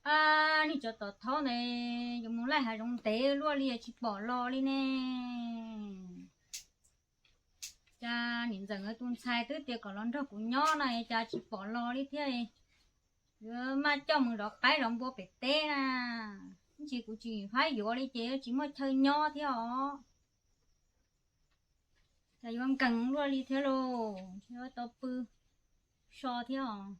Ab, niag tsov tom thaub ntawd yuav mus laij hav zoov ntev luaj li tsis pom los li ne. Cas niam ntxawm nkawd tus ntxhais twb tias kom los nrog kuv nyob no cas tsis pom los li thiab. Yuav maj coj mus zov qaib zov npua pem teb na. Ib ntsis kuv tsis fab yuav li ces tsis muaj chaw nyob thiab os. Cas yuav nkees luaj li thiab lauj, tsis tau pw so thiab os.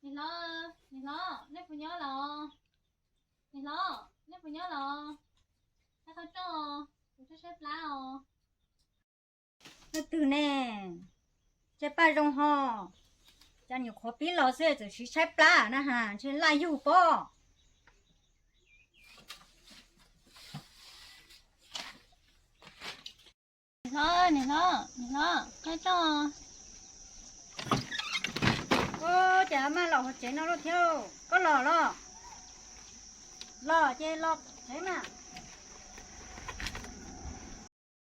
Niam hlob, niam hlob, nej puas nyob los? Niam hlob, nej puas nyob los? Qhib qhov rooj, kuv tshaib tshaib plab os. Leej twg ne? Tshaib plab zoo ho. Cas nyuam qhuav pib los xwb txawm siv tshaib plab na has, ntshe laj yug pob. Niam hlob, niam hlob, niam hlob, qhib rooj. Ua cas maj los hauv tsev no lawm thiab, koj los los? Los ces los tsev mas.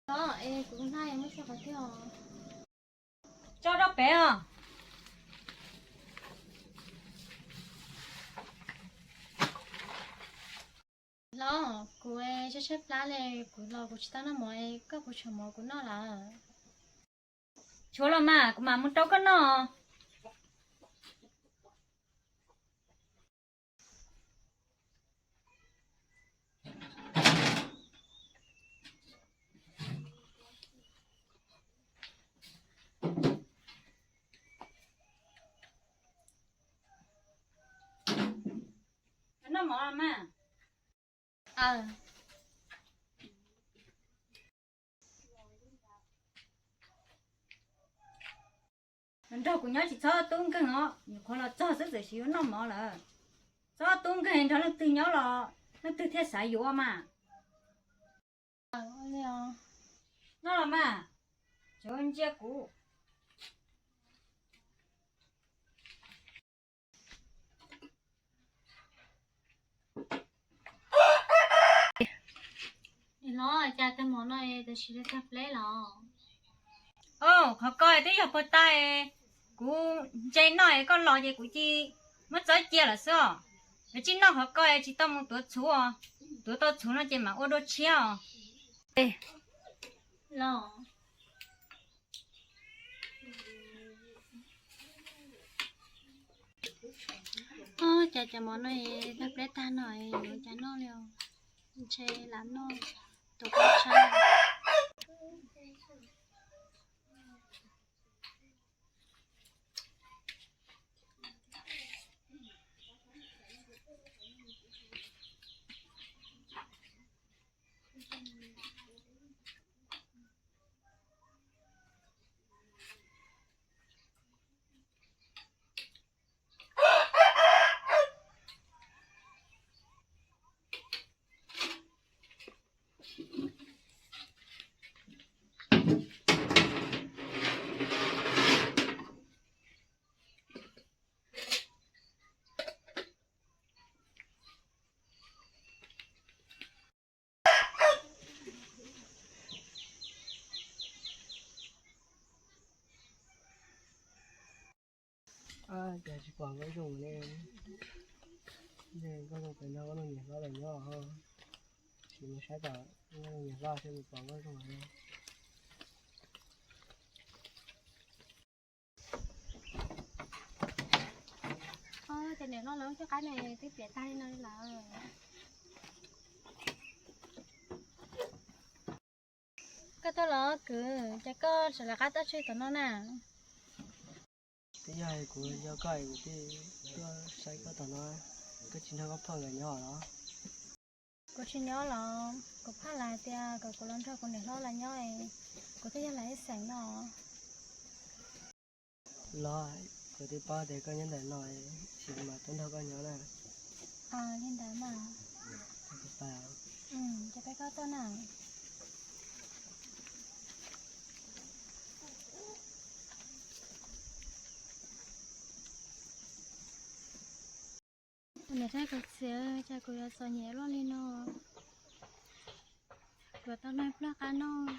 Los es kuv hnab muab tso qhov twg os? Tso rau pem os. Los kuv tshaib tshaib plab li, kuv los kuv tsis tau noj mov, koj puas tshuav mov kuv noj lawm? Tshuav los mas, kuv mam mus rau koj noj. Noj mov mas. Nrog kuv nyob tsis txhob tub nkeeg os, nyuam qhuav los txog xwb txawm siv yuav noj mov lawm. Txhob tub nkeeg, nrog leej twg nyob los leej twg thiaj xav yuav mas. Noj los mas, tseem ntsia kuv. Niam hlob, cas tag mov no es tsis tau tag pleb los? Au, qhov ko twb yog puag ta, kuv ntse noj es koj los ces kuv cia muab txob cia lawm xwb os. Yuav tsum noj qhov ko es tsis tau mus tuav txhuv os. Tuav tau txhuv no ces mam ua dua tshiab os. Los. Ua cas cov mov no es tag pleb tag no es yuav cas noj li os? Ntshe lam noj tus qab tshab. Ab, cas tsis pom Nkauj Zoo ne? Nkauj Zoo pem no, Nkauj Zoo niam hlob los nyob ho. Sim mus saib tom Nkauj Zoo niam hlob seb puas pom Nkauj Zoo no. Cov niam hlob lawv coj qab ne twb piam tag li no li lawm. Koj tuaj los kwv, ces koj tseem lawv qab tuaj tshwj tom no na? Twb yog kuv yog koj es kuv thiaj tuaj saib koj tom no, koj tsis nrog koj phauj nkawd nyob los? Kuv tsis nyob los, kuv phauj lawv hais tias kom kuv los nrog kuv niam hlob lawv nyob es kuv thiaj yog lawv ib xeem no. Los, kuv twb paub tias koj nyob ntawm no, sim kuv mam tuaj nrog koj nyob na. Li ntawd mas. Ces peb koj tuaj na. Kuv niam thiab kuv txiv, cas kuv yuav txom nyem luaj li no. Kuv tau noj pluag qab noj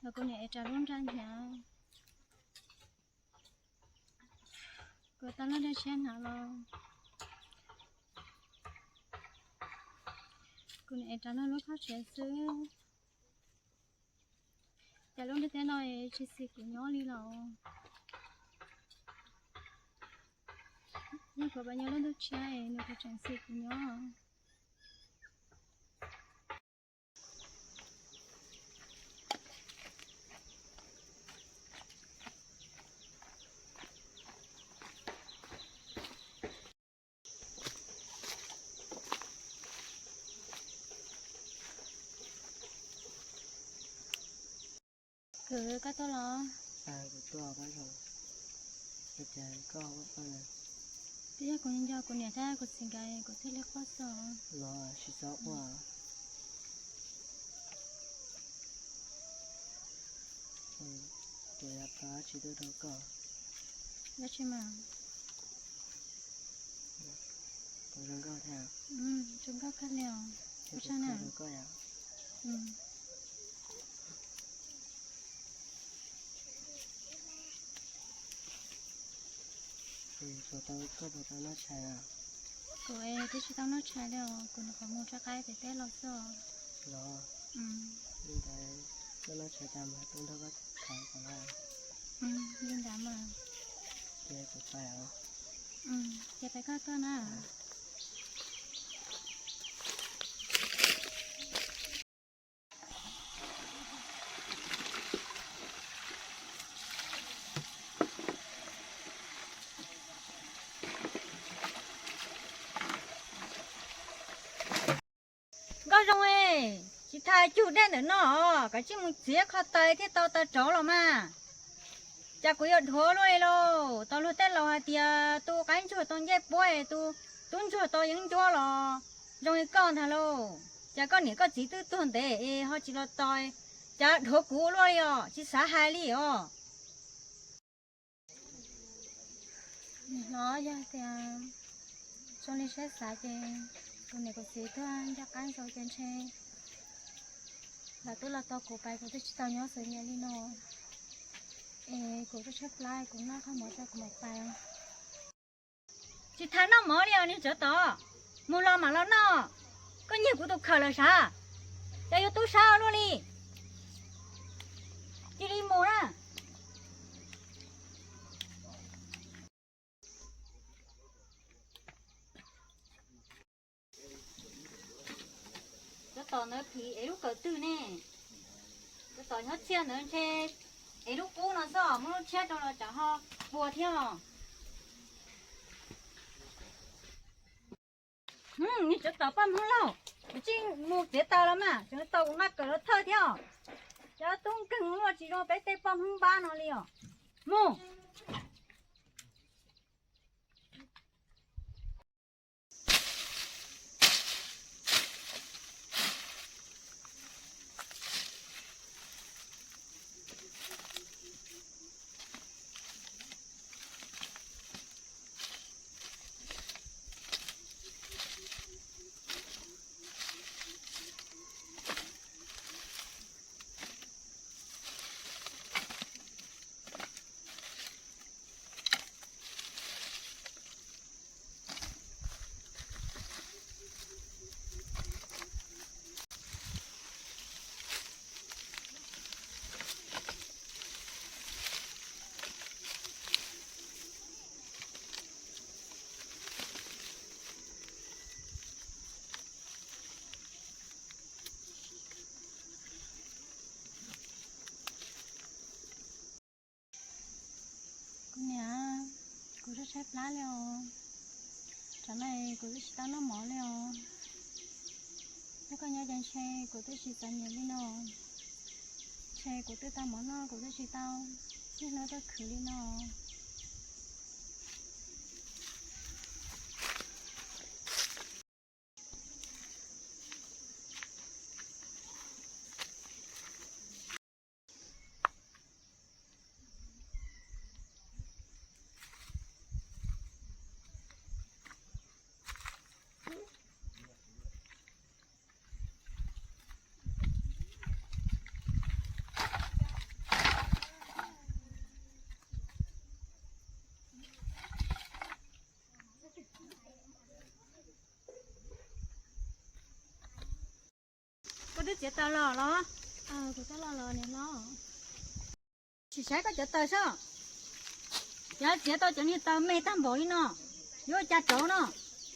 los kuv niam es rau lub nra hnyav. Kuv tau lub dej tshiab hnav los, kuv niam ev rau nws lub khob tshiav xwb. Cas lub ntiaj teb no es tsis xis kuv nyob li los? Yog kuv pab nyob lub ntuj tshiab es nws puas tseem xis kuv nyob? Kwv, koj tuaj los? Kuv tuaj, koj zoo. Ua cas koj quaj quaj na? Twb yog kuv nco kuv niam thiab kuv txiv nkawd kuv thiaj li quaj xwb. Los tsis txhob quaj. Kuv yuav qhia dab tsi tuaj rau koj. Dab tsi mas? Kuv zoo nkauj thiab. Zoo nkauj kawg li os. Kuv qhia rau koj yom. Kuv tau, koj puas tau noj tshais? Kuv twb tsis tau noj tshais li os, kuv nyuam qhuav mus rov qab pem teb los xwb os. Los, li ntawd koj noj tshais tas mas kuv nrog koj tham kom lawm. Li ntawd mas. Ces kuv pais os. Ces pais koj tuaj na. Nkauj Zoo, tsis tas cug dej ntawm no os, koj cia li mus txiav qho taws thiaj tau taws rauv los mas. Cas kuv yuav dhuav luaj li lauj? Tau luag tej laus hais tias tus qaib ntsuag tau ncej puab, tus tub ntsuag tau yeeb ncuab los zoo li koj ntag lauj. Cas koj niam koj txiv twb tuag ntev es ho tsis los tos, cas dhuav kuv luaj li os, tsis xav hais li os. Niam hlob, yog tias zoo li siab xav ces kuv niam kuv txiv tuag ncaj qab ntxaus ces ntshe lawv twb los tos kuv pais, kuv twb tsis tau nyob xwb nyias li no. Es kuv twb tshaib plab, kuv noj khaub mov tso kuv mam pais. Tsis tas noj mov li os niag tsov tom, mus los mam los noj. Koj nyiag kuv tus khaws lawm sav, cas yuav tub sab luaj li. Cia li mus na. Tsov tom ntawd phim ev lub kawm twg ne? Tsov tom nyob txhiaj ntawd ntshe ev lub qub no xwb, muab lub tshiab rau los tsam ho pua thiab os. Niag tsov tom poj Hmoob laug, kuv tsis mus txiav taws los mas tseem tau kuv nqa kawm los thawj thiab os. Cov tub nkeeg luaj tsis zoo peb tej poj Hmoob npab no li os. Mus. Kuv niam, kuv twb tshaib plab li os. Tsam no kuv twb tsis tau noj mov li os. Yog koj nyob ces ntshe kuv twb tsis txom nyem li no. Ntshe kuv twb tau mov noj kuv twb tsis tau txij hlub tuaj khwv li no. Txiav taws los los? Kuv coj los los niam hlob. Sim saib koj cov taws soj, cov txiav tau cov niag taws me tag npaum li no, yuav ua cas rauv no?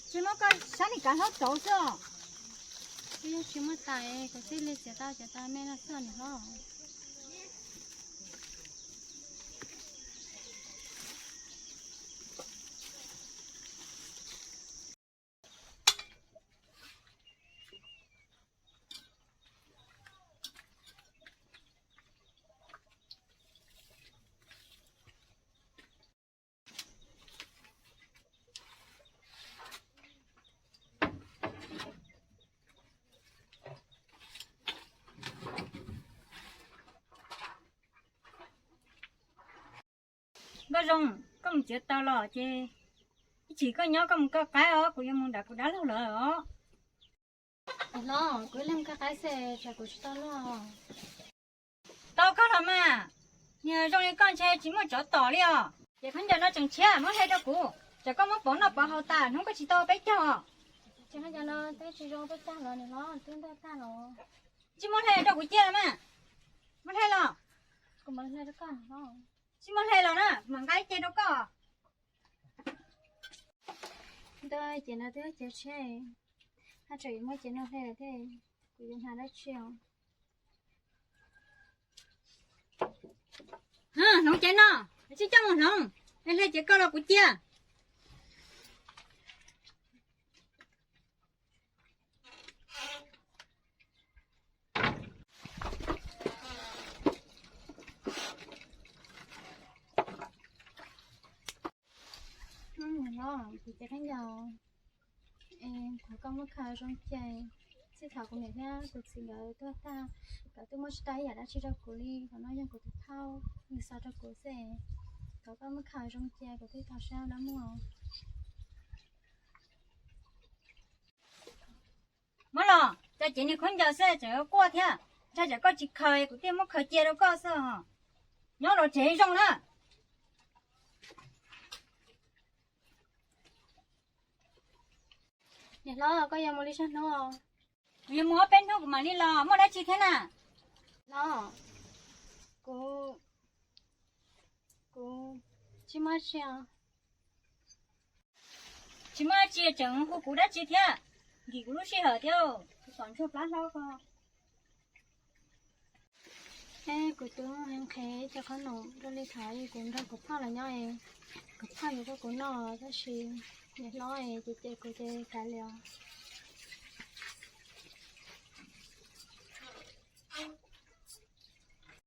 Tsis muab koj sab niag kav hlob rauv xwb os. Kuv yeej tsis muaj taws, kuv thiaj li txiav tau cov taws me no xwb niam hlob. Nkauj Zoo, koj mus txiav taws los ces ib chim koj nyob koj mus kaj qaib os, kuv yuav mus nram kuv dab laug lawm os. Niam hlob, kuv ib leeg kaj qaib xwb, tsam kuv tsis tau luaj. Tau koj los mas, niag zoo li koj ntshe tsis muaj tsov tom li os. Ces khaub ncaws no tseem tshiab, muab hle rau kuv, tsam koj muab pov noj pov haus tas hnub koj tsis tau peb caug. Ces khaub ncaws no twb tsis zoo peb caug los niam hlob, twb ntuag tag los. Tsis muab hle rau kuv cia mas, muab hle los. Kuv mam hle rau koj niam hlob. Tsis muab hle los na, mam nqa ib ce rau koj. Ntuag ces no twb cev tshiab, haj tseem yuav muab cev no hle thiab, kuv yuav hnav dab tsi os? Hloov cev no, tsis coj mus hloov, hle cev koj los kuv cia. Niam hlob, kuv cev khaub ncaws, thov koj muab khaws zoo cia. Txij thaum kuv niam thiab kuv txiv nkawd tuag tag, nkawd twb muab tsis tau ib yam dab tsi rau kuv li, qhov no yog kuv tus phauj nws xa rau kuv xwb. Thov koj muab khaws zoo cia, kuv thiaj tau sab dab muag. Muab los, cov cev niag khaub ncaws xwb tseem yuav quaj thiab, ntshai tsam koj tsis khaws kuv thiaj muab khaws cia rau koj xwb os. Nyob los tsev zoo na. Niam hlob, koj yuav mus li zaj hnub? Kuv yuav mus ob peb hnub kuv mam li los, muaj dab tsi thiab na? Hlob, kuv, kuv tsis muaj tsi os. Tsis muaj dab tsi tseem hu kuv dab tsi thiab? Nkim kuv lub sij hawm thiab, kuv pom ntsuag plab hlob ko. Kuv twb nqhis cov qhob noom zoo li thaum kuv nrog kuv phauj los nyob, kuv phauj yuav rau kuv noj, tab sis niam hlob ces cem kuv ces kav liam.